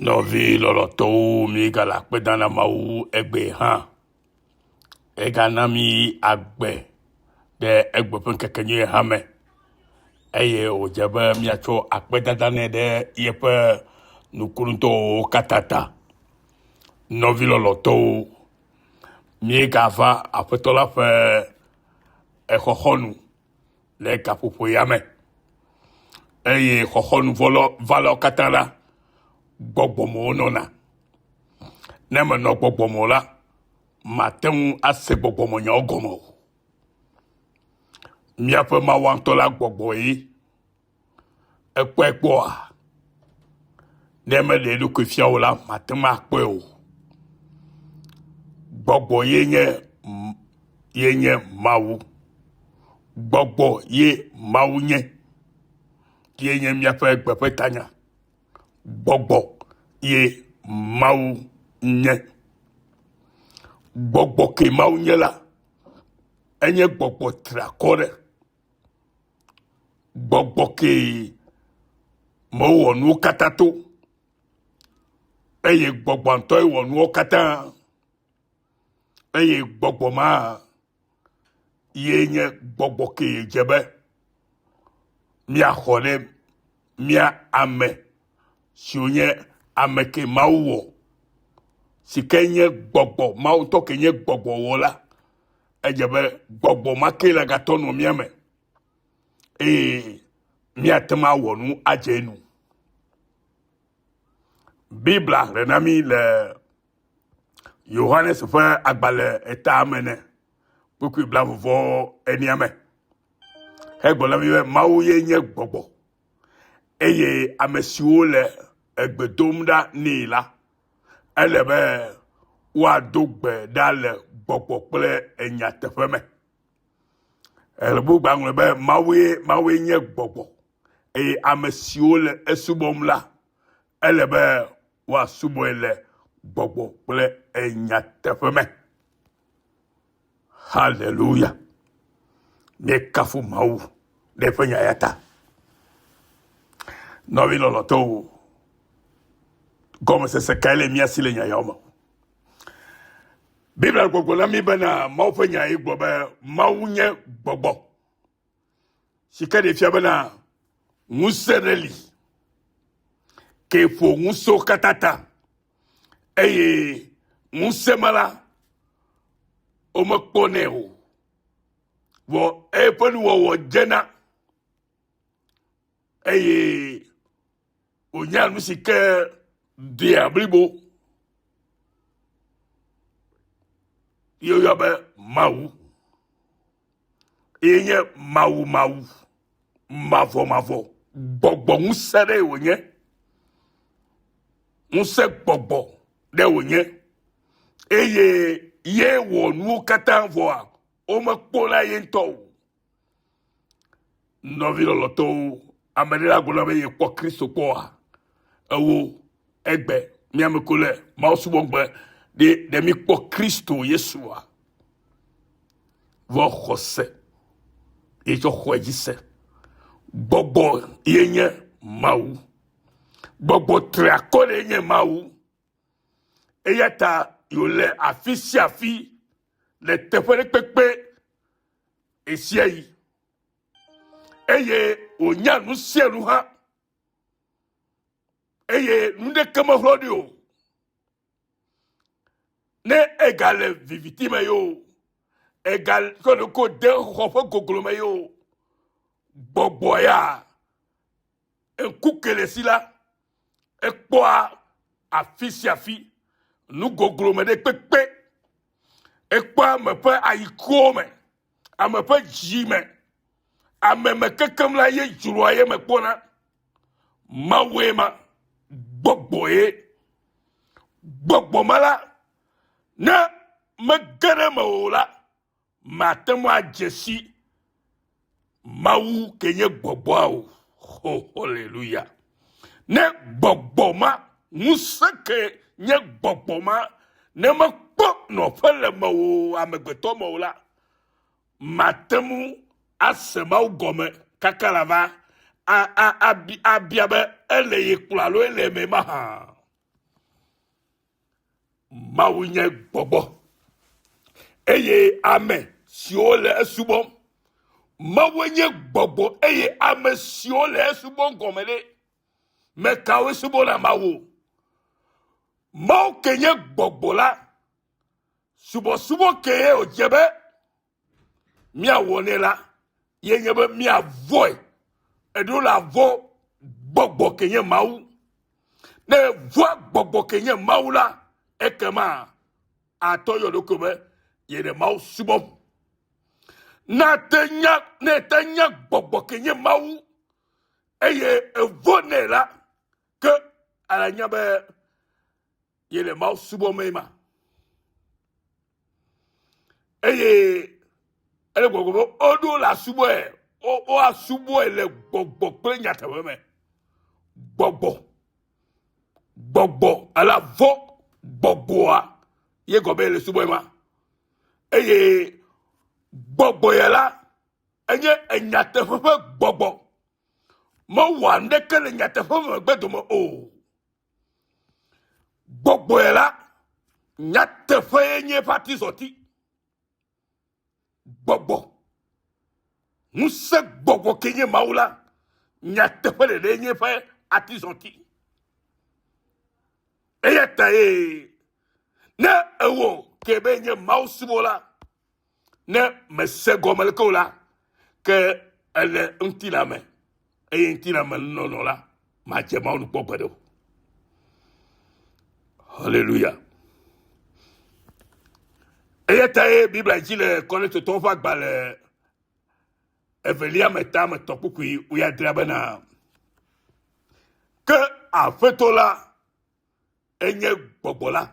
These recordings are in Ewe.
Nɔvi lɔlɔtɔwo, míegale akpe dam na Mawu egbe hã. Egana mí agbe ɖe egbe ƒe ŋkekenyuie hã me eye wòdze be míatsɔ akpedada nɛ ɖe yeƒe nukunudɔwo katã ta. Nɔvi lɔlɔtɔwo, míegava Aƒetɔ la ƒe exɔxɔnu le gaƒoƒo ya me eye xɔxɔnuvɔlawo katã la, gbɔgbɔme wonɔna. Ne menɔ gbɔgbɔme o la, mate ŋu ase gbɔgbɔmenyawo gɔme o. Míaƒe Mawua ŋutɔ la gbɔgbɔ ye. Ekpɔe kpɔa? Ne meɖe eɖokui fia o la, mate ŋu akpɔe o. Gbɔgbɔ ye nye ye nye Mawu. Gbɔgbɔ ye Mawu nye. Ye nye míaƒe gbe ƒe tanya. Gbɔgbɔ ye Mawu nye. Gbɔgbɔ ke Mawu nye la, enye gbɔgbɔ triakɔ ɖe. Gbɔgbɔ kee mewɔ nuwo katã to eye gbɔgbɔ ŋutɔe wɔ nuwo katã eye gbɔgbɔ ma ye nye gbɔgbɔ kee dze be míaxɔ ɖe mía ame siwo nye ame ke Mawu wɔ si ke nye gbɔgbɔ Mawu ŋutɔ ke nye gbɔgbɔ wɔ la edze be gbɔgbɔ ma ke le gatɔ nɔ mía me eye míate ŋu awɔ nu adze enu. Biblia xlẽ na mí le Yohanes ƒe agbalẽ eta me ne kpukpui blavuvɔ enea me hegblɔ na mí be Mawu ye nye gbɔgbɔ eye ame siwo le egbe dom ɖa nɛ la ele be woado gbe ɖa le gbɔgbɔ kple nyateƒe me. Ele bugba ŋlɔ be Mawue Mawue nye gbɔgbɔ eye ame siwo le esubɔm la ele be woasubɔe le gbɔgbɔ kple nyateƒe me. Haleluya. Míekafu Mawu ɖe eƒe nya ya ta. Nɔvi lɔlɔtɔwo, gɔmesese kae le mía si le nya yawo me? Biblia gbɔgblɔ na mí bena Mawu ƒe nya ye gblɔ be Mawu nye gbɔgbɔ si ke ɖe fia bena ŋusẽ ɖe li ke ƒo ŋusẽwo katã ta eye ŋusẽ ma la womekpɔnɛ o vɔ eƒe nuwɔwɔ dzena eye wònyea nu si ke dea blibo ye woyɔ be Mawu ye nye Mawu Mawu mavɔmavɔ gbɔgbɔ ŋusẽ ɖe wònye ŋusẽ gbɔgbɔ ɖe wònye eye ye wɔ nuwo katã vɔa womekpɔna ye ŋutɔ o Nɔvi lɔlɔtɔwo, ame ɖe la gblɔ be yekpɔ Kristo kpɔa? Ewo egbe míame ko le Mawu subɔgbe ɖe ɖe míkpɔ Kristo Yesua? Vɔ xɔse ye tsɔ xɔe dzi se. Gbɔgbɔ ye nye Mawu. Gbɔgbɔ triakɔ ɖe nye Mawu. Eya ta yole afi sia afi le teƒe ɖe kpekpe ɣesiaɣi eye wònya nu sia nu hã eye nu ɖeke mehlɔ ɖi o. Ne egale viviti me yoo, egatsɔ ɖoko de xɔ ƒe goglo me yoo, gbɔgbɔ ya ŋku ke le si la, ekpɔa afi sia afi, nu goglo me ɖe kpekpe. Ekpɔa ame ƒe ayikuwo me, ame ƒe dzi me. Ame me kekem la ye dzroa ye me kpɔna. Mawue ma, gbɔgbɔe. Gbɔgbɔ ma la, ne mege ɖe eme o la, mate ŋu adze si Mawu ke nye gbɔgbɔa o. Ho, haleluya. Ne gbɔgbɔ ma, ŋusẽ ke nye gbɔgbɔ ma, ne mekpɔ nɔƒe le mewò amegbetɔ me o la, mate ŋu ase Mawu gɔme kaka la va abia be ele ye kplɔ alo ele eme mahã. Mawu nye gbɔgbɔ eye ame siwo le esubɔm Mawue nye gbɔgbɔ eye ame siwo le esubɔm gɔme ɖe me kawoe subɔna Mawu? Mawu ke nye gbɔgbɔ la, subɔsubɔ kee wòdze be míawɔ nɛ la ye nye be míavɔe. Eɖo la vɔ gbɔgbɔ ke nye Mawu. Ne vɔa gbɔgbɔ ke nye Mawu la, ekema atɔ yɔ ɖokui be yele Mawu subɔm. Nate nya ne te nya gbɔgbɔ ke nye Mawu eye evɔ nɛ la, ke ala nya be yele Mawu subɔm ema. Eye ele gbɔgbɔ be woɖo la subɔe, woasubɔe le gbɔgbɔ kple nyateƒe me. Gbɔgbɔ, gbɔgbɔ, ala vɔ gbɔgbɔa ye gɔme le subɔe ma. Eye gbɔgbɔ ya la, enye enyateƒe ƒe gbɔgbɔ. Mewɔa nuɖeke le nyateƒe ƒe megbe dome o. Gbɔgbɔe la, nyateƒee nye eƒe atizɔti. Gbɔgbɔ, ŋusẽ gbɔgbɔ ke nye Mawu la, nyateƒe ɖeɖee nye eƒe atizɔti. Eya ta ye ne ewɔ ke be nye Mawu subɔla, ne mese gɔme leke o la, ke ele ŋutilã me eye ŋutilã me nɔnɔ la madze Mawu nu kpɔ gbeɖe o. Haleluya. Eya ta ye Biblia dzi le Korintotɔwo ƒe agbalẽ evelia me ta me tɔ kpukpui wuiadrea bena ke Aƒetɔ la enye gbɔgbɔ la.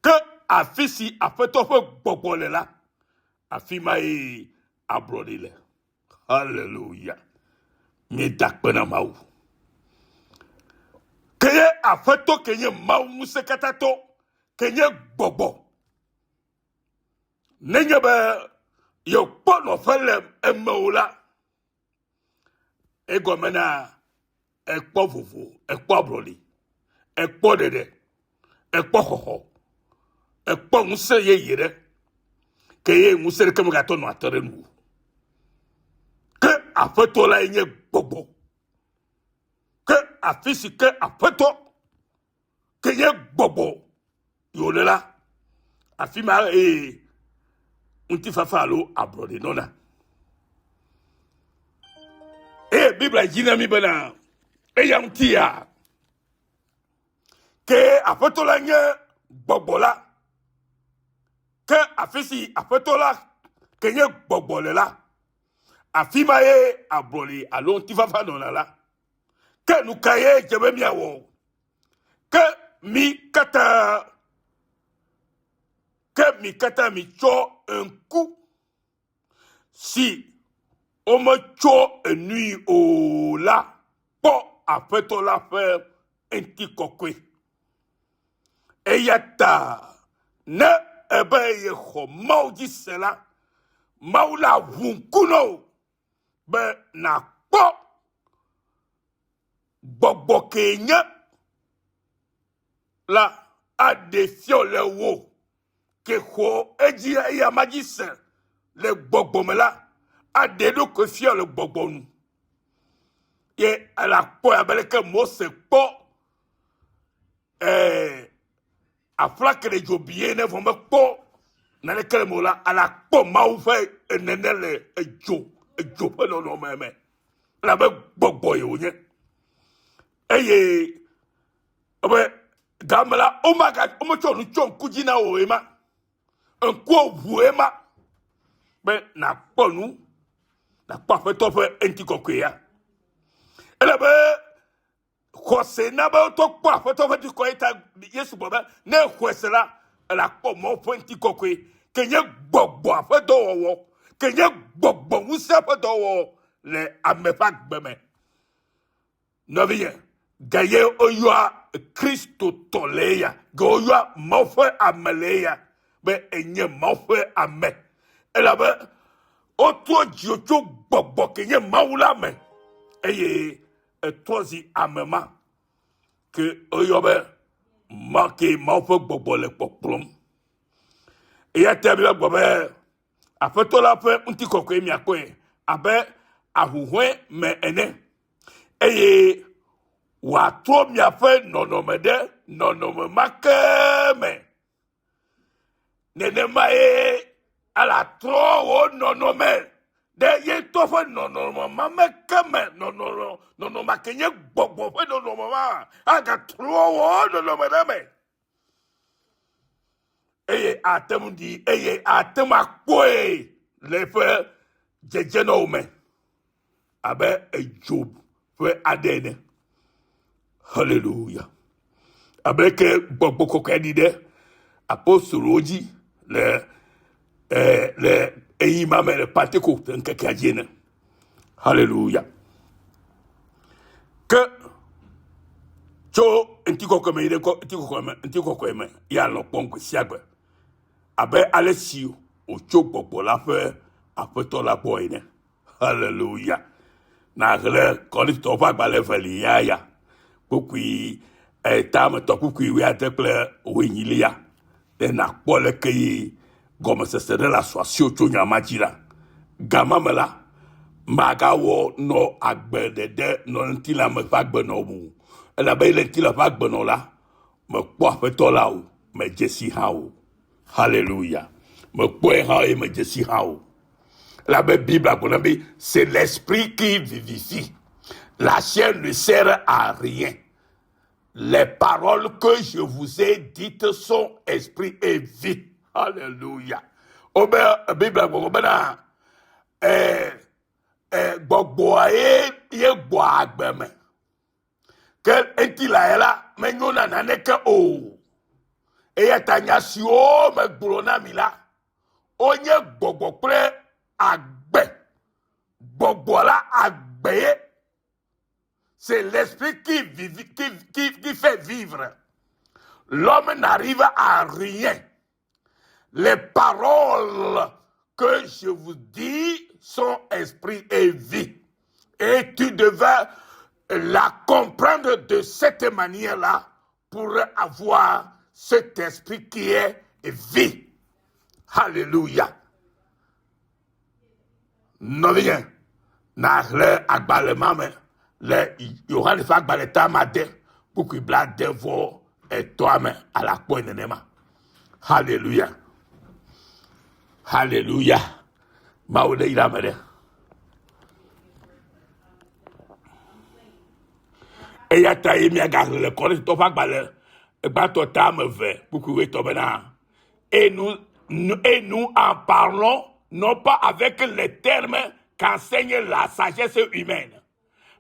Ke afi si Aƒetɔ ƒe gbɔgbɔ le la, afi mae ablɔɖe le. Haleluya. Míeda akpe na Mawu. Ke ye Aƒetɔ ke nye Mawu ŋusẽkatãtɔ, ke nye gbɔgbɔ. Nenye be yekpɔ nɔƒe le eme o la, Egɔme na ekpɔ vovo, ekpɔ ablɔɖe, ekpɔ ɖeɖe, ekpɔ xɔxɔ, ekpɔ ŋusẽ yeye ɖe ke ye ŋusẽ ɖeke megatɔ nɔ ate ɖe nu o. Ke aƒetɔ lae nye gbɔgbɔ. Ke afi si ke aƒetɔ ke nye gbɔgbɔ yi wòle la, afi ma eye ŋutifafa alo ablɔɖe nɔna. Eye Biblia dzi na mí bena eya ŋutia ke aƒetɔ la nye gbɔgbɔ la. Ke afi si aƒetɔ la ke nye gbɔgbɔ le la, afi ma ye ablɔɖe alo ŋutifafa nɔna la. Ke nu ka ye dze be míawɔ? Ke mí katã, ke mi katã mitsɔ ŋku si wometsɔ enui o la kpɔ Aƒetɔ la ƒe ŋutikɔkɔe. Eya ta ne ebe yexɔ Mawu dzi se la, Mawu la ʋu ŋku na wò be nàkpɔ gbɔgbɔ kee nye la aɖe fia le wò ke xɔ edzi eya ma dzi se le gbɔgbɔ me la aɖe eɖokui fia le gbɔgbɔ nu ye ele akpɔe abe leke Mose kpɔ ɛɛ Aƒla ke ɖe dzo bie ne vɔ mekpɔ naneke le me o la, ale akpɔ Mawu ƒe nene le edzo, edzo ƒe nɔnɔme me. Elabe gbɔgbɔ ye wònye. Eye ebe game la, womaga, wometsɔ nu tsɔ ŋku dzi na wò ema. Ŋkuwo ʋu ema be nàkpɔ nu, nàkpɔ Aƒetɔ ƒe ŋutikɔkɔea. Ele be Xɔse na be wotɔ kpɔ Aƒetɔ ƒe ŋutikɔkɔe ta Yesu gblɔ be ne exɔe se la, ele akpɔ Mawu ƒe ŋutikɔkɔe ke nye gbɔgbɔa ƒe dɔwɔwɔ, ke nye gbɔgbɔ ŋusẽ ƒe dɔwɔwɔ le ame ƒe agbe me. Nɔvinye, gaye woyɔa Kristotɔ le eya, ge woyɔa Mawu ƒe ame le eya be enye Mawu ƒe ame. Elabe wotrɔ dziwò tso gbɔgbɔ ke nye Mawu la me eye Etrɔ zi ame ma ke woyɔ be Ma ke Mawu ƒe gbɔgbɔ le kpɔkplɔm. Eya ta Biblia gblɔ be Aƒetɔ la ƒe ŋutikɔkɔe miakpɔe abe ahuhɔ̃e me ene eye wòatrɔ miaƒe nɔnɔme ɖe nɔnɔme ma ke me. Nenemae alatrɔ wò nɔnɔme ɖe ye ŋutɔ ƒe nɔnɔme ma me ke me nɔnɔme nɔnɔme ke nye gbɔgbɔ ƒe nɔnɔme ma agatrɔ wò nɔnɔme ɖe eme. Eye ate ŋu ɖi eye ate ŋu akpɔe le eƒe dzedzenɔwo me abe edzo ƒe aɖe ene. Haleluya. Abe ke gbɔgbɔ kɔkɔe ɖi ɖe apostolowo dzi le eh, le eyi ma me le Pentekoste ŋkekea dzi ene. Haleluya. Ke tso ŋutikɔkɔe me yi ɖe ŋutikɔkɔe me ŋutikɔkɔe me ya lɔ kpɔm gbe sia gbe abe ale si wòtso gbɔgbɔ la ƒe aƒetɔ la gbɔ ene. Haleluya. Nàxlẽ Korintotɔwo ƒe agbalẽ evelia ya kpukpui etametɔ kpukpui wuiade kple wuienyilia ne nàkpɔ leke yi gɔmesese ɖe le asu asiwò tso nya ma dzi la. Gama me la, màgawɔ nɔ agbe ɖeɖe nɔ ŋutilã me ƒe agbe nɔm o. Elabe le ŋutilã ƒe agbe nɔ la, mèkpɔ Aƒetɔ la o, mèdze si hã o. Haleluya. Mèkpɔe hã eye mèdze si hã o. Elabe Biblia gblɔ na be c'est l'esprit qui vivifie. La chair ne sert à rien. Les paroles que je vous ai dites sont esprit et vie. Alléluia. Wobe Biblia gblɔ bena eh, eh, gbɔgbɔa ye ye gbɔa agbe me. Ke ŋutilã ya la menyo na naneke o. Eya ta nya siwo megblɔ na mi la, wonye gbɔgbɔ kple agbe. Gbɔgbɔ la agbe ye. C'est l'esprit qui, vivi, qui, qui, qui fait vivre. L'homme n'arrive à rien. Les paroles que je vous dis sont esprit et vie. Et tu devais la comprendre de cette manière-là pour avoir cet esprit qui est vie. Alléluia. Nɔvinye, nàxlẽ agbalẽ ma me le Yohanes ƒe agbalẽ ta ade kpukpui blaade vɔ etɔ̃a me ale akpɔe nenema. Haleluya. Haleluya. Mawu ɖe yra ame ɖe. Eya ta ye míagaxlẽ le Korintotɔwo ƒe agbalẽ gbãtɔ ta ame eve kpukpui wuietɔ̃ bena Et nous, et nous en parlons non pas avec les termes qu'enseigne la sagesse humaine,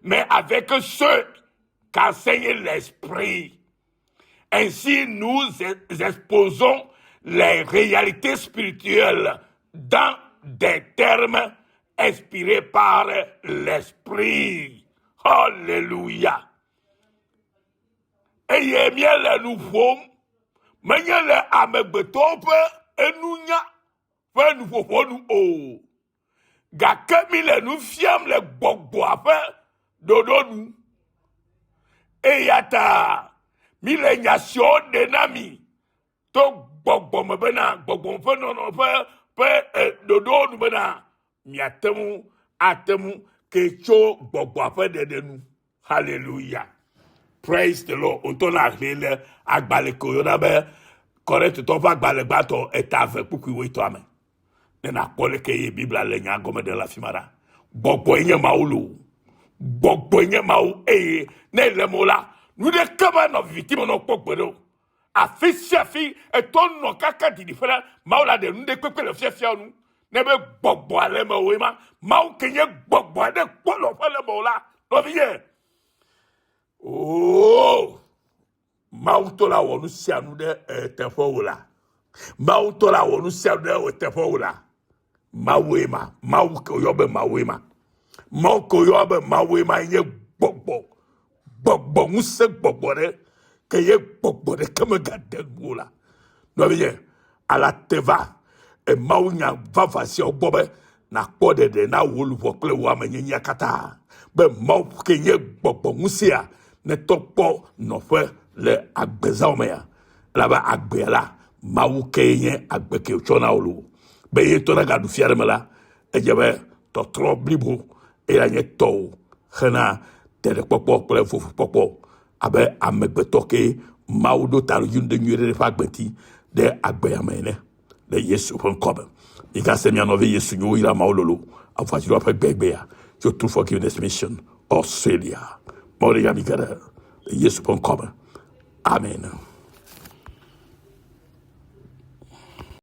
mais avec ceux qu'enseigne l'esprit. Ainsi, nous exposons les réalités spirituelles dans des termes inspirés par l'esprit. Alléluia. Eye míele nu ƒom menye le amegbetɔwo ƒe enunya ƒe nuƒoƒo nu o, gake míle nu fiam le gbɔgbɔa ƒe ɖoɖo nu. Eya ta míle nya siawo ɖe na mi to gbɔgbɔ me bena gbɔgbɔ ƒe nɔnɔ ƒe ƒe e, ɖoɖowo nu bena miate ŋu ate ŋu ke tso gbɔgbɔa ƒe ɖeɖe nu. Hallelujah. Praise the Lord. Ŋutɔ na hlẽ le agbalẽ ke woyɔna be Korintotɔwo ƒe agbalẽ gbãtɔ eta eve kpukpui wuietɔ̃a me. Ne nàkpɔ leke ye Biblia le nya gɔme ɖe le afi ma ɖa. Gbɔgbɔe nye Mawu loo. Gbɔgbɔe nye Mawu eye ne ele eme o la, nu ɖeke manɔ viviti me na wò kpɔ gbeɖe o. Afi sia afi etɔ nɔ kaka didiƒe la, Mawu la ɖe nu ɖe kpekpe le fiafia nu. Ne be gbɔgbɔa le eme o ma, Mawu ke nye gbɔgbɔa ɖe kpɔ nɔƒe le eme o la, nɔvinye. Oo, Mawu tɔ la wɔ nu sia nu ɖe eteƒe o la. Mawu tɔ la wɔ nu sia nu ɖe eteƒe o la. Mawue ma, Mawu ke woyɔ be Mawue ma. Mawu ke woyɔ be Mawue ma nye gbɔgbɔ, gbɔgbɔ ŋusẽ gbɔgbɔ ɖe ke ye gbɔgbɔ ɖeke megade nu o la. Nɔvinye, ala te va Mawu nya vava siawo gbɔ be nàkpɔ ɖeɖe na wò luʋɔ kple wò amenyenyea katã be Mawu ke nye gbɔgbɔ ŋusẽa netɔ kpɔ nɔƒe le agbezãwo mea, elabe agbea la, Mawu kee nye agbe ke wòtsɔ na wò loo. Be ye ŋutɔ nagaɖu fia ɖe eme la, edze be tɔtrɔ blibo eya nye tɔwò hena ɖeɖekpɔkpɔ kple vovokpɔkpɔ abe amegbetɔ ke Mawu ɖo taɖodzinu ɖe nyuie ɖe eƒe agbe ŋuti ɖe agbea me ene. Le Yesu ƒe ŋkɔ me. Migase mia nɔvi Yesu nyo yra Mawu lolo avɔadzraɖoa ƒe gbegbea tso True Forgiveness Mission, Australia. Mawu ɖe yra mi geɖe le Yesu ƒe ŋkɔ me. Amen.